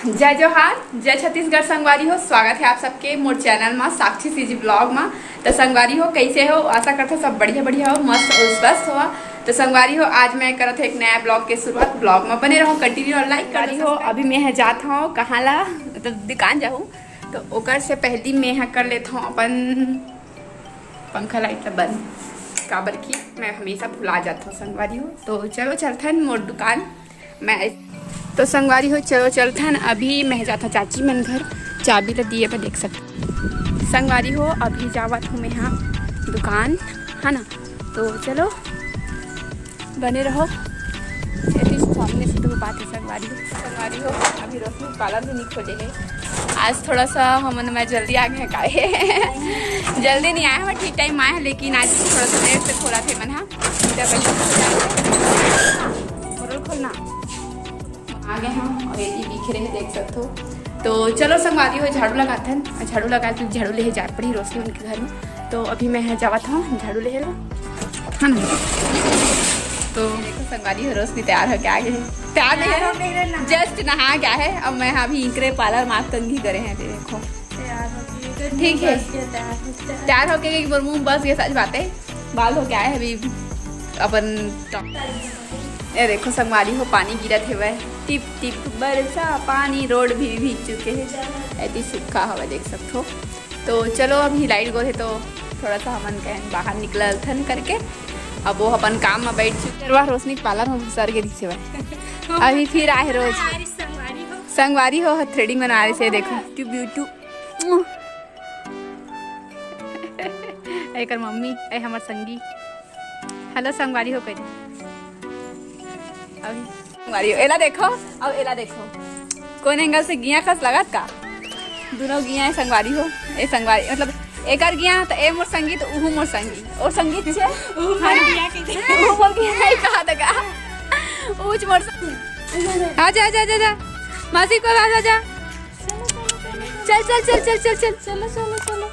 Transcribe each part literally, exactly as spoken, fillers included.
जय जोहार, जय छत्तीसगढ़ संगवारी हो, स्वागत है आप सबके मोर चैनल मा साक्षी सीजी ब्लॉग मा। तो संगवारी हो, कैसे हो? आशा करता सब बढ़िया बढ़िया हो, मस्त और स्वस्थ हो। तो संगवारी हो, आज मैं करत हूँ एक नया ब्लॉग के शुरुआत। ब्लॉग मा बने रहो, कंटिन्यू और लाइक कर हो। अभी मैं ह जात हूँ कहाँ ला, मतलब दुकान जाहूँ, तो ओकर से पहली मैं ह कर लेत हूँ अपन पंखा लाइट ला बंद, काबर कि मैं हमेशा भुला जात हूँ संगवारी हो। तो चलो चलथन मोर दुकान। मैं तो संगवारी हो, चलो चलथन। अभी मैं जात हूँ चाची मन घर, चाबी ला दिए पर देख सकते संगवारी हो। अभी जावत हूँ मैं यहाँ दुकान, है ना? तो चलो बने रहो। एती सामने से तो बात है संगवारी हो। संगवारी हो, अभी रोशनी पार्लर भी नहीं खोले है। आज थोड़ा सा हमन मैं जल्दी आ गए काहे जल्दी नहीं आया हूँ, ठीक टाइम आया है, लेकिन आज थोड़ा सा लेट से खोला थे मन हा। इधर बैठ के खोलना। आ गए हम और ये बिखरे है, देख सकते हो। तो चलो संगवारी हो, झाड़ू लगाथन, झाड़ू लगा के झाड़ू ले जाए पड़ी रोशनी उनके घर में। तो अभी मैं ह जावत हूँ झाड़ू ले ला, है ना? तो देखो संगवारी हो, रोशनी तैयार होके आ गई है। तैयार नहीं है, जस्ट नहा गया है। अब मैं अभी इकरे पार्लर मार कंघी करे हैं, देखो। ठीक है, तैयार होके एक बार मुंह बस ये सच बात है, बाल हो गया है अभी अपन। ये देखो संगवारी हो, पानी गिरत हेवय, टिप टिप बरसा पानी, रोड भी भीग चुके हैं, ऐसी सूखा हवा देख सकते हो। तो चलो, अभी लाइट गो है तो थोड़ा सा हमन कहें बाहर निकलथन करके। अब वो अपन काम में बैठ चुके। रोशनी के पार्लर में घुसर के दिखे भाई। अभी फिर आए रोज। संगवारी हो, थ्रेडिंग बना रहे से देखो। टू ब्यूटू। एकर मम्मी, ए हमर संगी। हेलो संगवारी हो कह दे। अभी संगवारी हो, एला देखो, अब एला देखो, कौन एंगल से गिया कस लगत का? दोनों गिया है संगवारी हो। ए संगवारी, मतलब एकर गिया तो ए मोर संगी, तो उहू मोर संगी, और संगी पीछे उहू मोर गिया के। उहू मोर गिया है, कहा था का? ऊंच मोर संगी। आजा, आजा, आजा, आजा। मासी को आजा, आजा। चल, चल, चल, चल, चल, चल। चलो, चलो, चलो।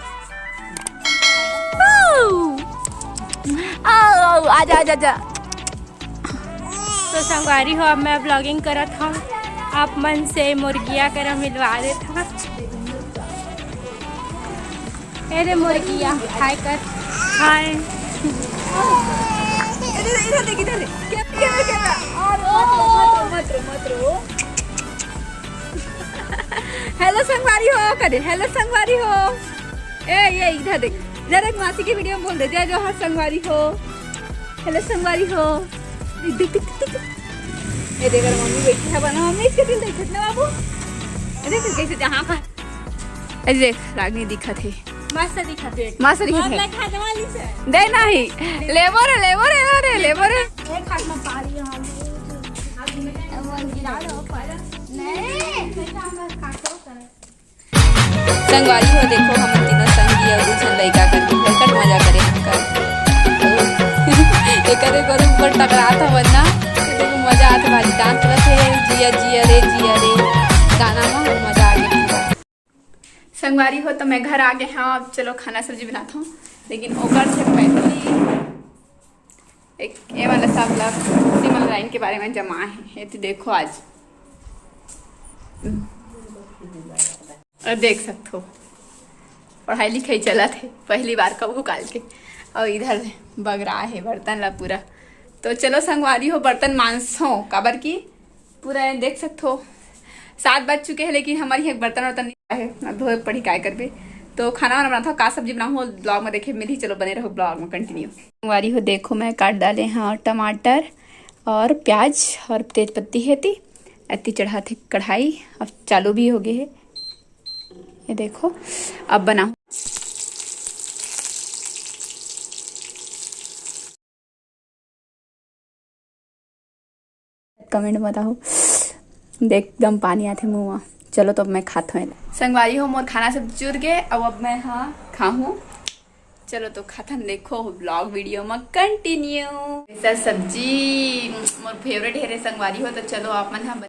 आजा, आजा, आजा। तो संगवारी हो, अब मैं ब्लॉगिंग करत हूँ, आप मन से मुर्गिया करा मिलवा देत हूँ। ए रे मुर्गिया, हाय कर। हाय। इधर, इधर देख, इधर देख। Camera, camera, camera. और मत रो, मत रो, मत रो, मत रो। हेलो संगवारी हो करे, हेलो संगवारी हो। ए, ये इधर देख, इधर एक मासी की वीडियो में बोल दे, जय जोहार संगवारी हो। हेलो संगवारी हो। देख, देख, देख, देख। ये देख, अगर मम्मी बैठी है बना, मम्मी इसके दिल देख ना बाबू। ये देख कैसे जहाँ पर। ए देख, रागनी दिखत है। मस्त दिखत है। मस्त दिखत है। खाने वाली से। दे नहीं। लेबो रे, लेबो रे, लेबो रे, लेबो रे। एक हाथ में पा रही हूँ। अब गिरा दो पर। नहीं। संगवारी हो, देखो, हमन तीनों संगी अउ दू झन लइका करके भयंकर मजा करे हन कर। एकर एक और ऊपर टकरात हवन ना, तो देखो, मजा आत भारी। डांस करत हे, "जिया जिया रे, जिया रे", गाना में मजा आ गया पूरा। संगवारी हो, तो मैं घर आ गए हूँ। अब चलो, खाना सब्जी बनाता हूँ, लेकिन ओकर से पहले एक ये वाला सब ला सिमल राइन के बारे में जमा है, ये तो देखो आज। और देख सकते हो, पढ़ाई लिखाई चलत है, पहली बार कबू काल के। और इधर बगरा है बर्तन ला पूरा। तो चलो संगवारी हो, बर्तन मांजो, काबर की पूरा देख सकते हो, सात बज चुके हैं, लेकिन हमारी एक बर्तन वर्तन नहीं है, अब धोए पड़ी, काय करबे। तो खाना वाना बनाता हूँ, का सब्जी बनाऊँ, ब्लॉग में देखे मिली। चलो बने रहो ब्लॉग में कंटिन्यू। संगवारी हो, देखो, मैं काट डाले हाँ टमाटर और प्याज और तेज पत्ती है ती। अति चढ़ा थे कढ़ाई, अब चालू भी हो गए है। ये देखो, अब बनाओ। कमेंट बताओ, देख, एकदम पानी आथे मुंह में। चलो, तो अब मैं खात हूँ एला। संगवारी हो, मोर खाना सब जुर गए, अब अब मैं हाँ खाहूँ। चलो, तो खाथन, देखो ब्लॉग वीडियो में कंटिन्यू। ऐसा सब्जी मोर फेवरेट है रे संगवारी हो, तो चलो आप मन हाँ